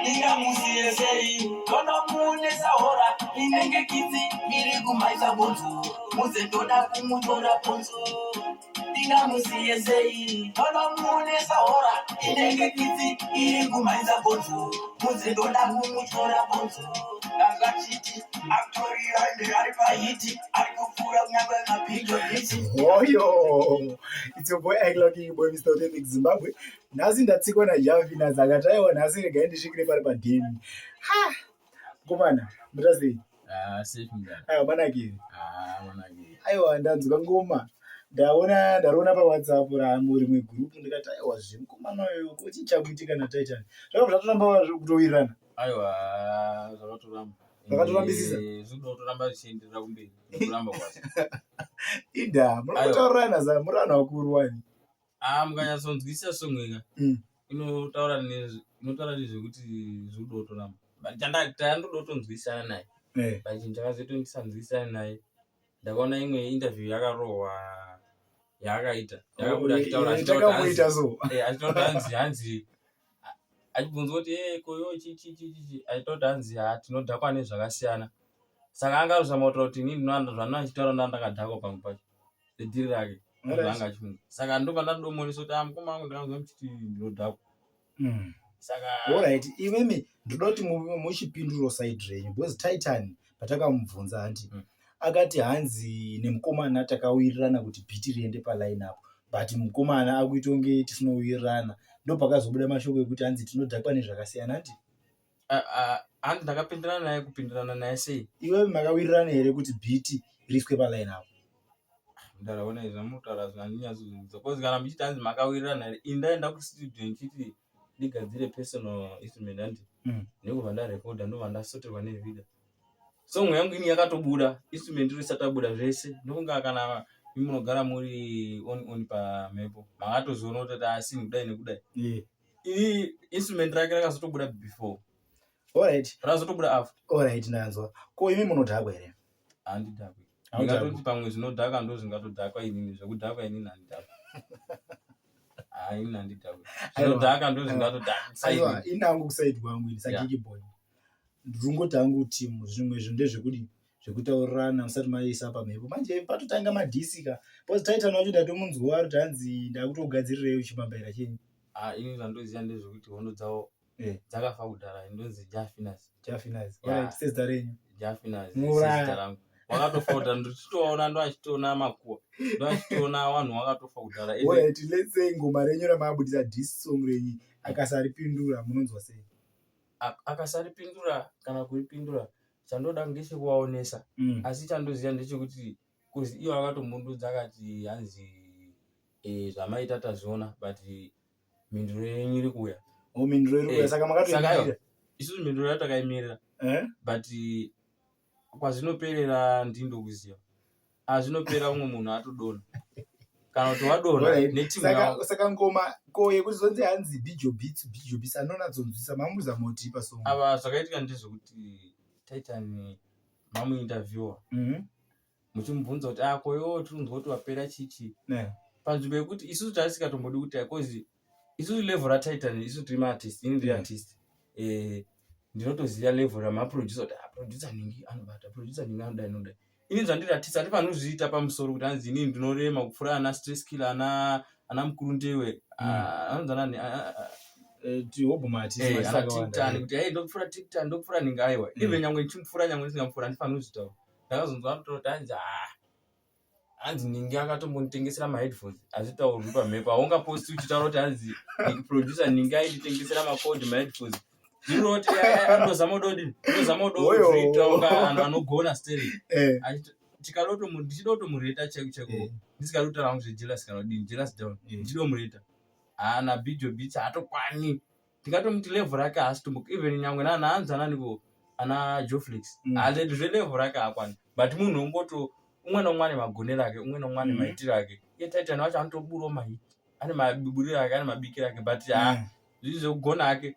Ndingamusiye sei ndonomuonesa hora inenge kitsi iri kumaisa bhonzo muze ndoda kumutora bhonzo ndingamusiye sei ndonomuonesa hora inenge kitsi iri kumaisa bhonzo muze ndoda kumutora bhonzo ndakachiti akutorira ende ari pahiti ari kupfuura kunyange mabhijo biti. Hoyo! It's your boy Iclock, boy Mr. Authentic Zimbabwe. Nhasi ndatsikwa naJavina saka taiwa nhasi regai ndisvikire pari padheni. Ha! Komana, mutasei? Ah, safe mdara. Aiwa manakiri. Ah, manakiri. Aiwa ndanzwa ngoma. Ndaona ndariona paWhatsApp ramu rimwe group ndikati aiwa zvemukomana uyu ko chii chakuitika naTitan. Zvakabva zvatoramba kutowirirana. Aiwa, zvakatoramba. Zvakatorambisisa? Eh, zvinoda kutoramba zvichienderera kumberi. Kuramba kwacho. Ida, munotaurana za muri vanhu vakuru wani. Ah, mukanyatsonzwisisa song ika. Inotaura nezve inotaura nezvekuti zvinoda kutoramba. But chanda tandoda kutonzwisana naye. Eh. But chinhu chakazoita kuti ndisanzwisane naye. Ndakaona imwe interview yakarohwa yaakaita. Yakabuda achitaura achitaura kuti hanzi- Takamuita so. Eh, achitaura kuti hanzi hanzi achibvunzwa kuti e koyo chi chi chi chi chi achitaura kuti hanzi ha tinodhakwa nezvakasiyana saka anga arikuzama kutaura kuti inini zvandanga achitaura ndaa ndakadhakwa pamwe pacho sedhiri rake zvaanga achifunga saka ndobva ndadomuonesa kuti a mukoma wangu ndakanzwa muchiti ndinodhakwa saka Alright, imimi ndoda kuti muchipindurawo side renyu because Titan patakamubvunza hanti akati hanzi nemukomana takawirirana kuti bhiti riende paline up but mukomana akuita kunge tisinowirirana ndopakazobuda mashoko ekuti hanzi tinodhakwa nezvakasiyana hanti hanzi ndakapindirana naye kupindirana naye sei iwewe makawirirana here kuti bhiti riiswe paline up ndaraona izvi zvamutaura zvinhu handinyatsozvinzwa bcause kana muchiti hanzi makawirirana here ini ndaenda kustudio ndichiti ndigadzire personal instrument handi ndikubva ndarekodha ndobva ndasoterwa nevida song yangu ini yakatobuda instrument iro isati abuda zvese ndokunga kana imi munogara muri on on pamhepo makatozoona kuti asi kudai nekudai ini instrument rake rakazotobuda before Alright. Rakazotobuda after. Alright, ndanzwa. Ko imi munodhakwa here? Handidhakwi. Ndingatoti pamwe zvinodhaka ndo zvingatodhakwa inini, zvekudhakwa inini handidhakwi. Ah, inini handidhakwi. Zvinodhaka ndo zvingatodhakwa. Aiwa, ini hangu kuside kwangu ini saGigi Boy. Ndingoti hangu team zvimwe zvinhu ndezvekudii? Zvekutaurirana musati maisa pamhepo. Manje patotanga madhisi ka. Because Titan wacho ndatomunzwa ari kuti hanzi ndakutogadzirirai chimambaira chenyu. Ah, ini zvandoziva ndezvekuti hondo dzavo Eh. Dzakafa kudhara ndonzi Jafinas. Jafinas. Yeah. Alright, sezita renyu. Jafinas. Muraya. Sezita rangu. Wakatofa kudhara ndichitoona ndoachitoona makuwa. Ndoachitoona vanhu wakatofa kudhara. Ende Alright, let's say ngoma renyu ramabudisa diss song renyu akasaripindura munonzwa sei? Akasaripindura kana kuripindura chandoda ngechekuvaonesa. Asi chandoziva ndechekuti kuzi iwo akatombundudza akati hanzi eh, zvamaita tazviona but mhinduro yenyu iri kuuya. Oh, mhinduro iri kuuya Eh, saka saka makatoimirira. aiwa, isusu mhinduro yacho takaimirira Eh? but kwazvinoperera ndini ndokuziva azvinopera umwe munhu atodonha kana kuti wadonha Alright. netimu Saka yavo saka ngoma ko yekuti zonzi hanzi Bijo Beats Bijo Beats anonatsonzwisa mamuzama kuti ipa song. Ava zvakaitika ndezvekuti Titan mamuinterviewer muchimubvunza kuti ah ko iwewe tiri kunzwa kuti wapera chichi panzvimbo yekuti isusu taisingatombodi kuti cause isusu level raTitan isusu tiri maartist ini ndiri artist eh, ndinotoziva level ramaproducer kuti ah, producer nhingi anobata producer nhingi anodai anodai ini zvandiri artist handifaniri kuzviita pamusoro kuti hanzi inini ndinorema kupfuura ana stress killer ana ana mukuru ndewe ah, anonzi anani ah, ah, ah, Eh, tihobho maartist Eh, maartist ana akawanda, tiktan eh. kuti hey ndopfuura tiktan ndopfuura nhingi aiwa even nyangwe ndichimupfuura nyangwe ndisingamupfuura handifaniri kuzvitaura ndakazonzwa kutoti hanzi ah hanzi ningi akatombonditengesera maheadphones hazvitaurwi pamhepo haungaposti uchitaura kuti hanzi ningi producer ningi aititengesera makodi maheadphones zvinoti andozama kudodini ndozama kudozviita unga anhu anogona sterek Eh, ndichida kutomureta cheko cheko ndisikadi kutaura hangu zvejealous kana kudini jealous down ndichida kumureta haana bijo beach haatokwani Ndingatomuti level rake haasi tombo even nyangwe nana hanzi ananiko ana Joflix mm. Zvelevel rake hakwani but munhu ungoto umwe naumwe ane magonero ake umwe naumwe ane maitiro ake iye Titan wacho anotoburawo mahiti ane maburiro ake ane mabikiro ake but ha zvii zvekugona ake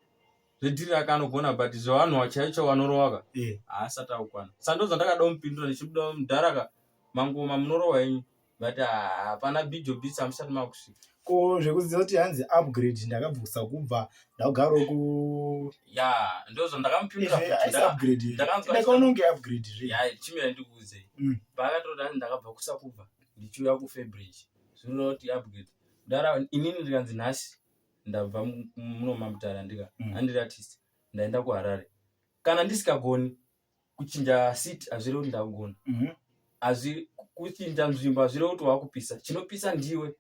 zvedhiri rake anogona but zvevanhu chaicho vanorova ka haasati akukwana sando zvandakada kumupindura ndichibuda mudhara ka mangoma munorowa henyu. But hapana Bijo Beats hamusati makusvika. Ko zvekuziva kuti hanzi upgrade ndakabvusa kubva ndakugarawo ku Ya, ndozvo ndakamupindura Izvi futi. haisi upgrade here? Ndakanzwa Ndakaona kunge upgrade zve. Ya, chimira ndikuudzei. Paakatoti hanzi ndakabva kuSakubva ndichiuya kuFairbridge. Zvinoreva kuti upgrade. Kudara inini ndikanzi nhasi ndabva muno maMutare handika. Handiri artist. Ndaenda kuHarare. Kana ndisikagoni kuchinja seat hazvirevi kuti ndakugona. Hazvi kuchinja nzvimbo hazvirevi kuti wakupisa. Chinopisa ndiwe.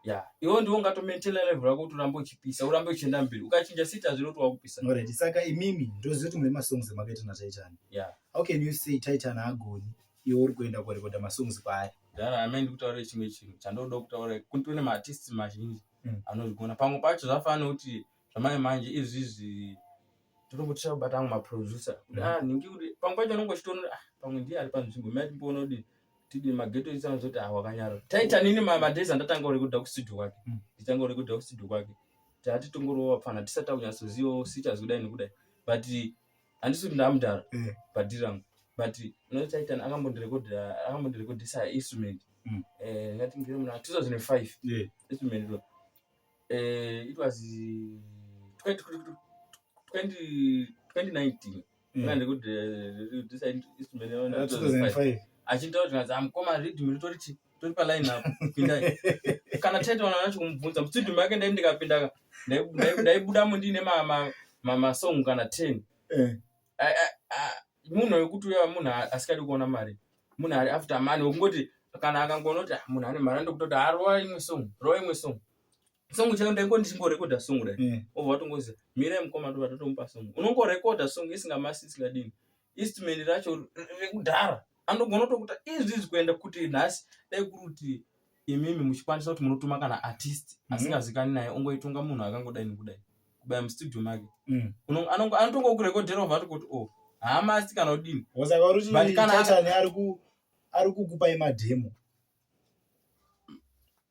Ya, iwe ndiwe ungatomaintaina level rako kuti urambe uchipisa, urambe uchienda mberi. Ukachinja seat hazvirevi kuti wakupisa. Alright, saka imimi ndoziva kuti mune masongs amakaita naTitan. How can you say Titan haagoni iwe uri kuenda korekodha masongs kwaari? Dara amai ndikutaurire chimwe chinhu chandoda kutaura kune maartists mazhinji anozvigona. Pamwe pacho zvafanana nekuti zvamai manje izvizvi totombotira kubata amwe maproducer kuti ah nhingi kuti pamwe pacho unonge uchitoona kuti ah pamwe ndiye ari panzvimbo mai timboona kuti tidi mageto isi anozoti ah wakanyara. Taita nini madays andatanga kurekodha kustudio kwake. Nditanga kurekodha kustudio kwake. Tati tongorova pfana tisati takunyatsozivawo sichers kudai nekudai. But handisi kuti ndamudhara padhiri rangu. But unoti Titan akambondirekodha akambondirekodhesa instrument. Ndingati ngere muna 2005 instrument iro. It was 2019. Akandirekodhesa instrument yaona 2005. 2005. Achintaura kuti nganzi amukoma rhythm ritori chi tori pa line up pindai. Kana Titan anacho kumubvunza mustudio make ndai ndikapinda ka ndaibudamo ndiine masong kana 10. Munhu wekuti uya munhu asikadi kuona mari, munhu ari after money wekungoti kana akangoona kuti munhu ane mari andokutoti rova imwe song, rova imwe song. Song chayo ndaingo ndichingorekodha song kudai. Obva watongozi mirai mukoma ndobva tatomupa song. Unongorekodha song isingamasi isingadini. Instrument racho rekudhara anogona kutokuta izvi izvi kuenda kuti nhasi dai kuri kuti imimi muchikwanisa kuti munotuma kana artist asingazikani naye ongoitunga munhu akangodai nekudai kubaya mustudio make. Anotongokurekodhera obva atokoti oh haamasti kana kudini. Saka uri kuti But kana Titan ari kukupai madhemo.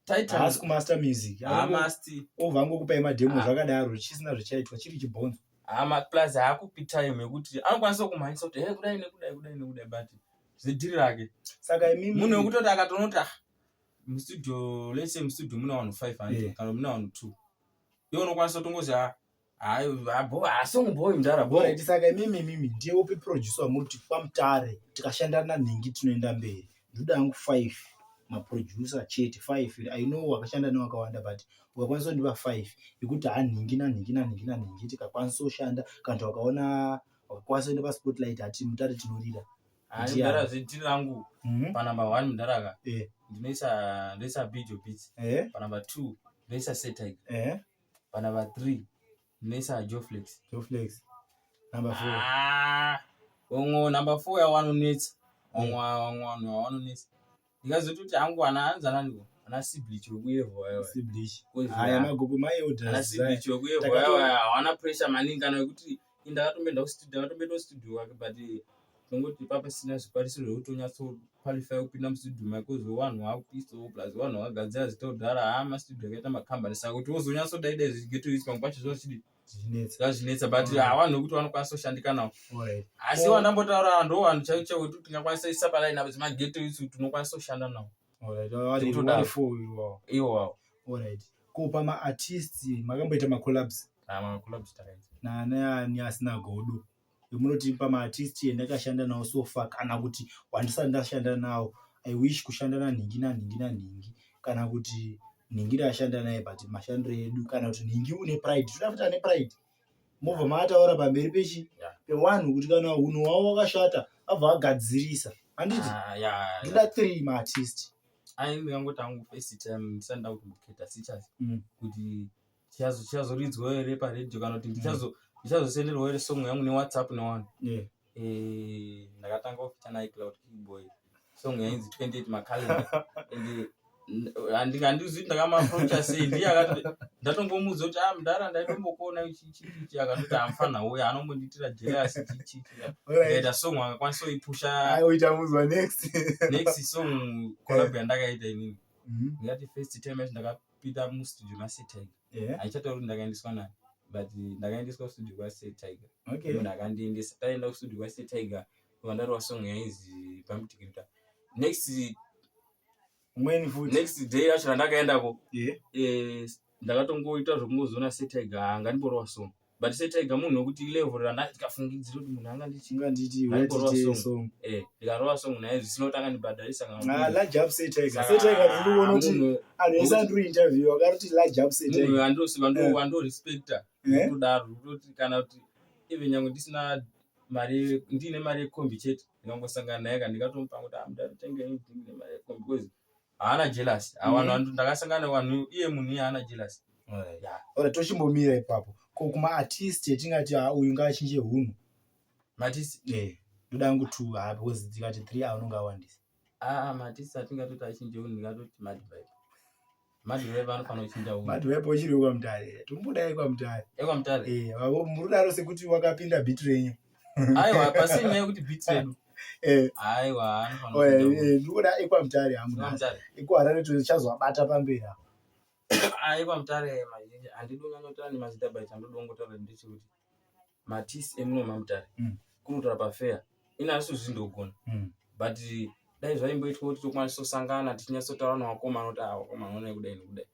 Titan Haasi kumaster music. Haamasti. Obva angokupai madhemo zvakadaro chisina zvichaitwa chiri chibhonzo. Hama plus haakupi time yekuti anokwanisa kumhanyisa kuti hey kudai nekudai kudai nekudai but zvedhiri rake. Saka imimi munhu wekutoti akatonoti ah mustudio let's say mustudio mune vanhu 500 kana mune vanhu 2. Iwe unokwanisa kutongozi ah song boy mudhara boy. Alright, saka imimi imimi ndiye upi producer wamuri kuti kwaMutare tikashanda nanhingi tinoenda mberi. Ndoda hangu 5 maproducer chete 5. I know wakashanda newakawanda but ukakwanisa kundipa 5 yekuti hanhingi nanhingi nanhingi nanhingi tikakwanisa kushanda kana kuti wakaona wakakwanisa kuenda paspotlight hati Mutare tinorira. Hayi mudhara zvedhiri rangu panumber 1 mudhara ka ndinoisa ndoisa Bijo Beats. Panumber 2 ndoisa Sir Tiger. Panumber 3 ndinoisa Joe Flex. Joe Flex. Number 4. Umwe number 4 yawanonetsa. Umwe vanhu vawanonetsa. Ndikazototi hangu ana hanzi ananiko? Ana Siblich wekuyevha waya. Siblich. Kozi Haya magogo mai Ana orders. Siblich wekuyevha waya hawana pressure maningi kana yekuti ndakatomboenda kustudio, ndakatomboenda kustudio wake but tongoti papasina zvikwanisiro zvekuti unyatsoqualify kupinda mustudio mako uzo vanhu vakupisawo plus vanhu vakagadzira zita kudhara haa mastudio akaita makambani saka kuti wozonyatsodaidai zvigeto izvi pamwe pacho zvazvidi Zvinetsa. zvazvinetsa but havanhu vekuti vanokwanisa kushandika navo. Asi wandambotaura ndo vanhu chaivo chaivo kuti tingakwanisa isa palaini apo dzemageto isu tinokwanisa kushanda navo. Alright, vari Tinotoda. vari 4 iwawo. Iwo wawo. Alright. Ko pama-artists makamboita macollabs Macollabs takaita. naani asina godo. Munoti pama-artist endakashanda nawo so far kana kuti wandisati ndashanda nawo I wish kushanda nanhingi nanhingi nanhingi kana kuti nhingi ndashanda naye but mashandiro edu kana kuti nhingi une pride toda futi ane pride mobva maataura pamberi pechi pewanhu kuti kana hunhu hwavo wakashata abva agadzirisa handiti ndoda 3 maartist. Ai ndingangoti hangu first time ndisati ndakutomboketa sichas kuti chichazoridzwa here paredhiyo kana kuti ndichazosenderwa here song yangu newhatsapp newanhu. Ndakatanga kuita naicloud keyboy song yainzi 28 macalendar and handizivi kuti ndakamaapproacha sei ndiye akati ndatombomuudza kuti ah mudhara ndaitombokuona chichichi akatoti hamufana uya anombondiitira jealous chichichi ndikaita song akakwanisa kuipusha Oita muzwa next next song collab yandakaita inini ndikati first time yacho ndakapinda mustudio maSir Tiger haichatauri kuti ndakaendeswa naye but ndakaendeswa kustudio kwaSir Tiger munhu akandiendesa taenda kustudio kwaSir Tiger vandarova song yainzi Bamtikirita next Umweni futi. Next day yacho randakaendako Yeah. Ndakatongoita zvokungozoona Setiger, angandimborova song, but Setiger munhu wekuti level randakafungidzira kuti munhu angandichi Unganditi Ndaimborowa uyatite song. song. Ndikarova song naye zvisina kuti akandibhadharisa kana Ah, kudini. large up Setiger. Saka, Setiger ndiri kuona kuti munhu anhu ese andiri interview akati large up Setiger. munhu andorespecta kutodaro, kutoti kana kuti even nyange ndisina mari, ndiine mari yekombi chete, ndikangosangana naye ka, ndingatomupa kuti, "Ah, mudaro, tenga anything nemari yekombi," because haana jealous. Vanhu ndakasangana vanhu, iye munhu iye haana jealous. Alright. Alright, tochimbomira ipapo. Ko kuma artist etingati, ah, uyu ngaachinje hunhu? Maartist? Ndoda hangu two, ah, because ndikati three anonga awandisa. Ah, maartist atingatoti achinje hunhu, ndingatoti Mad Vibe. Mad Vibe anofanira kuchinja hunhu. Mad Vibe uchiri kwaMutare. Tombodai kwaMutare. EkwaMutare? Murudaro sekuti wakapinda beat renyu. Aiwa, pasina nyaya yekuti beat redu. Aiwa, anofanira kuchinja hunhu. Ndikuda ekwaMutare hangu. EkwaMutare. EkuHarare tichazovabata pamberi apo. Ah, ekwaMutare mazhinji handidi kunyanyotaura nemazita, but chandoda kungotaura ndechekuti maartist emuno maMutare, kunotaura pafair, ini handisi kuzvindogona, but dai zvaimboitwa kuti tokwanisa kusangana tichinyatsotaura nevakomana kuti, "Ah, vakomana, onai kudai nekudai."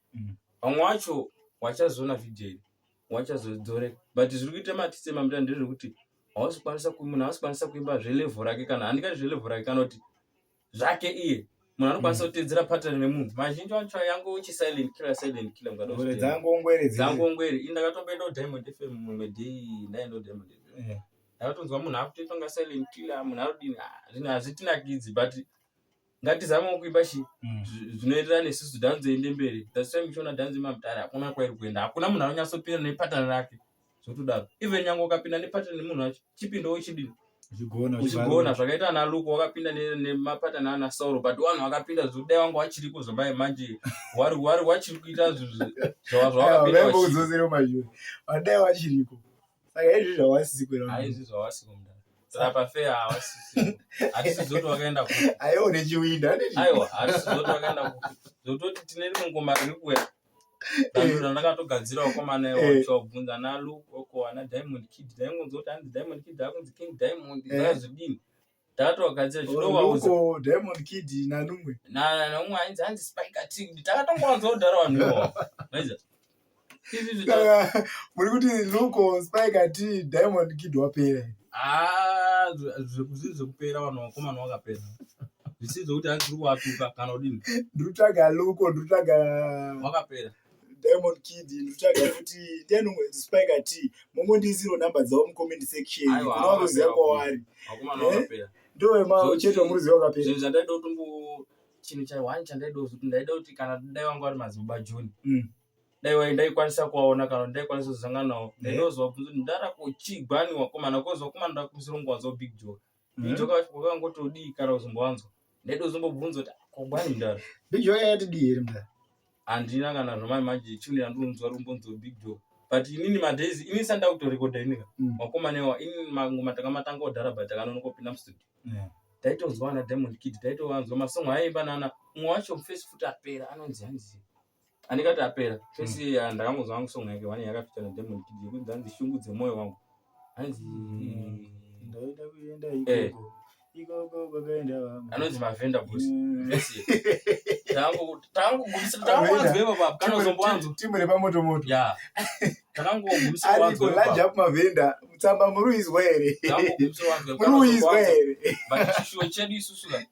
Vamwe wacho wachazoona vhidhiyo iyi wachazodzoreka, but zviri kuita maartist emaMutare ndezvekuti hausi kukwanisa munhu haasi kukwanisa kuimba zvelevel rake, kana handingati zvelevel rake, kana kuti zvake iye. Munhu anokwanisa kuteedzera pattern nemunhu. Mazhinji wacho yangu chisilent killer, silent killer, mukada Ngwere kuzviteera. Dzangongwere dzese. Dzangongwere. Ini ndakatomboenda kuDiamond FM mumwe day, ndaenda kuDiamond FM, ndakatonzwa munhu akutoita kunga silent killer, munhu arikudini. Ah, zvinhu hazvitinakidzi, but ngatizamewo kuimba chi zvinoenderana nesusu, dhanzo iende mberi. That's why muchiona dhanzo yemaMutare hakuna kwairi kuenda, hakuna munhu anonyatsopinda nepattern rake, zvotodaro. Even nyange ukapinda nepattern nemunhu wacho, chipindawo chidini? Uchigona. Uchigona zvakaita ana Luko, wakapinda nemapattern ana Sauro, but vanhu vakapinda zvekudai vanga vachiriko zvamai manje, wari wachiri kuita zvinhu zvawakapinda. Vaimbokudzosera mumashure. Vadai vachiriko. Saka izvi zvawasisiko. Haizvi zvawasiko mudaro, saka pafair hawasisiko, hatisi zoti wakaenda kupi. Aiwa, nechiwinda. Handiti? Aiwa, hatisi zoti wakaenda kupi, zvototi tine rimwe ngoma riri kuuya randakatogadzira wakomana iwachobvunza ana Luke, ana Diamond Kid. Ndaingonzwa kuti hanzi Diamond Kid akunzi King Diamond, zvakazodini, takatogadzira chidovaudza. Luko, Diamond Kid nanumwe. Naumwe ainzi hanzi Spike T, takatongowanza kudhara vanhu iwawo, maiza izvi. Saka muri kuti Luko, Spike T, Diamond Kid wapera. Ah, zviri zvekupera, vanhu vakomana vakapera, zvisiri zvokuti hanzi tiri kuvatuka kana kudini. Ndiri kutsvaga Luko, ndiri kutsvaga Wakapera. Diamond Kid, ndiri kutsvaga futi ndiani, Spike T. Mongondiisiro namba dzavo mucomment section. Aiwa, Kuna varuziva wakapera. kwavari. Vakomana vakapera. Ndo chete wamuruziva wakapera. Zvinhu zvandaida kutombo, chinhu chahwani chandaida kuti, ndaida kuti kana dai vanga vari madzibaba John, dai ndaikwanisa kuvaona, kana kuti ndaikwanisa kuzosangana navo, ndaidozovabvunza kuti, "Ndara kuchigwani wakomana?" Kozi wakomana ndakumisira kungowanzwa Big Joe. Big Joe wakangotodii kana kuzombowanzwa, ndaida kuzombobvunza kuti, "Kogwani ndara?" Big Joe yakatidii here mudhara? Handina kana zvamai manje, chinhu yandinonzwa rumbonzo Big Joe, but inini madays inini sanda kutorekodha inika wakomana iwa, inini mangoma takamatanga kudhara, but takanonoka kupinda mustudio. Taitonzwa ana Diamond Kid, taitovanzwa masong aimba nana umwe wacho mufesi futi apera, anonzi hanzi andikati apera fesi. Ndakangonzwa hangu song yake one yakafita naDiamond Kid yekunzi hanzi "Shungu dzemwoyo wangu", hanzi Ndaida kuenda ikoko. Ikoko kwakaenda vamwe. Anonzi Mavhenda Boss. Fesi tangogumisira tangowanzwa ipapo kana uzombowanzwa. Timu repamotomoto. Ya, takangogumisira Ariko wanzwa. large up Mavhenda. Mutsamba muri kuizwa here? Tangogumisira wanzwa. Muri kuizwa here? But chishuwo chedu isusu ka,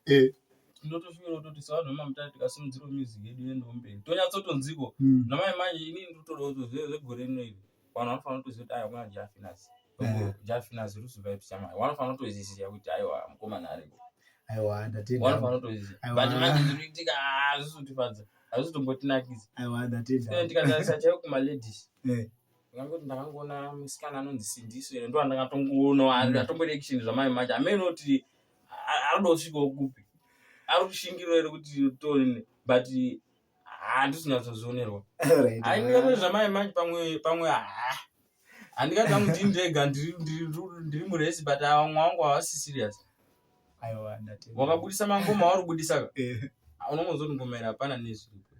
tinotoshuwira kutoti sevanhu vemaMutare tikasimudzirawo music yedu iendewo mberi, tonyatsotonziko. Namai manje inini ndinotoda kuti zvegore rino iri vanhu vanofanira kutoziva kuti aiwa, kuna Jafinas. Jafinas Rusu Vibes chamai, vanofanira kutoziziya kuti aiwa, mukomana ariko. Aiwa, ndatenda. Vanofanira kutoziziya. Aiwa. But manje zviri kuitika hazvisi kutifadza, hazvisi kutombotinakidza. Aiwa, ndatenda. Tikatarisa chaivo kumaladies, ndingangoti ndakangoona musikana anonzi Sindiso ere, ndo andakatongoona atombori action zvamai manje, hamene kuti arikuda kusvikawo kupi, ari kushingirira ere kuti tonini, but handisi kunyatsozvionerwa. Haindikatoti zvamai manje pamwe pamwe, ha, handingati hangu ndini ndega ndiri muresi, but vamwe vangu havasi serious. Aiwa, ndatenda. Wakabudisa mangoma wauri kubudisa ka, unongozoti ngoma iri hapana nezviripo.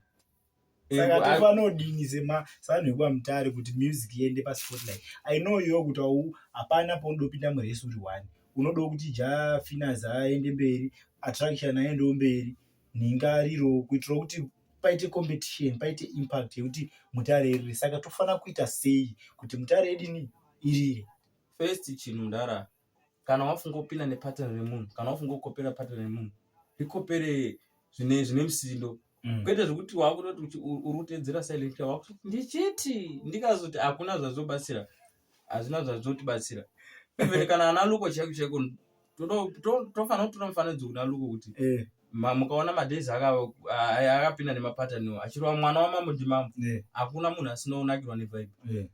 Saka tofanodini sevanhu vekwaMutare kuti music iende paspotlight? I know iwe kuti au hapana paunodopinda muresi uri one, unodawo kuti Jafinas aende mberi, Attraction aendewo mberi. nhinga ariro kuitira kuti paite competition, paite impact yekuti Mutare irire. Saka tofanira kuita sei kuti Mutare idini irire? First chinhu mudhara, kana wafunga kupinda nepattern remunhu, kana wafunga kukopera pattern remunhu, rikopere zvine zvine musindo. Kwete zvekuti wakutoti uri kutedzera silent killer, wakutoti ndichiti ndikazoti hakuna zvazobatsira, hazvina zvazotibatsira. Even kana ana Luko chaiko chaiko, tofanira kutora mufananidzo kuna Luko kuti mukaona madays akapinda nemapattern achirova mwana wamambo ndimambo, hakuna munhu asina kunakirwa nevibe.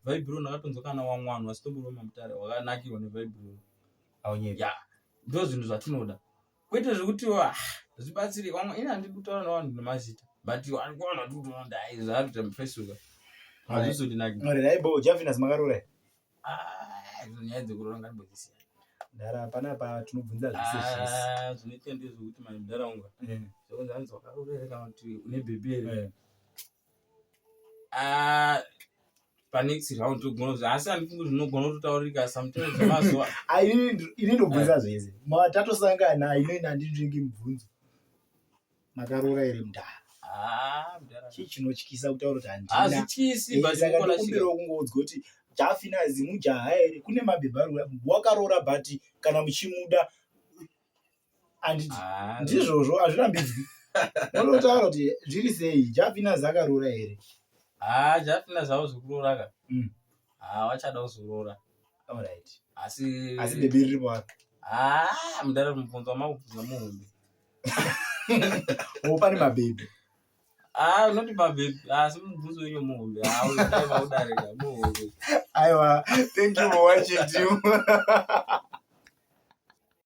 Vibe iro ndakatonzwa kana wamwe vanhu vasitomborova mamutare wakanakirwa nevibe iro. Haunyepi. Ya, ndo zvinhu zvatinoda, kwete zvekuti zvibatsire vamwe. Ini handidi kutaura nevanhu nemazita, but vanhu vatikutoona ai zvaari kuita mufacebook hazvizondinakira. Alright, aibo Javinas, makaroora here? Ah, idzo nyaya dzekuroora ngatimbodzisiya. Ndara panapa tinobvunza zvese zvese. Ah, zvinoita ndezvekuti mani mudharaunga zvekunzi hanzi wakaroora here kana kuti une bhebhi here? Ah, panext round togona kuzi, asi handifungi zvinogona kutotaurika sometimes zvemazuva. Ah, ini ndobvunza zvese. Tatosangana, inini handinzvingi mubvunzo. Makaroora here, mudhara? Ah, mudhara. Chii chinotyisa kutaura kuti handina? Hazvityisi, but Saka unokona ndikumbirawo kungoudzwa kuti Jafinazi mujaha here? Kune mabhebhi ari wakaroora, but kana muchimuda, handiti? Ah, Ndizvozvo, hazvirambidzwi. Unotaura kuti zviri sei, Jafinazi akaroora here? Ah, Jafina zvavo zvekuroora ka. Ah, wachada kuzoroora. Alright. Asi Asi bhebhi riripo apa? Ah, mudhara, mubvunzo wamakubvunza muhombe. O, pane mabhebhi? Ah, unoti mabhebhi, asi mubvunzo wenyu muhombe. Ah, dai maudarika muhombe. Aiwa, thank you for watching, team.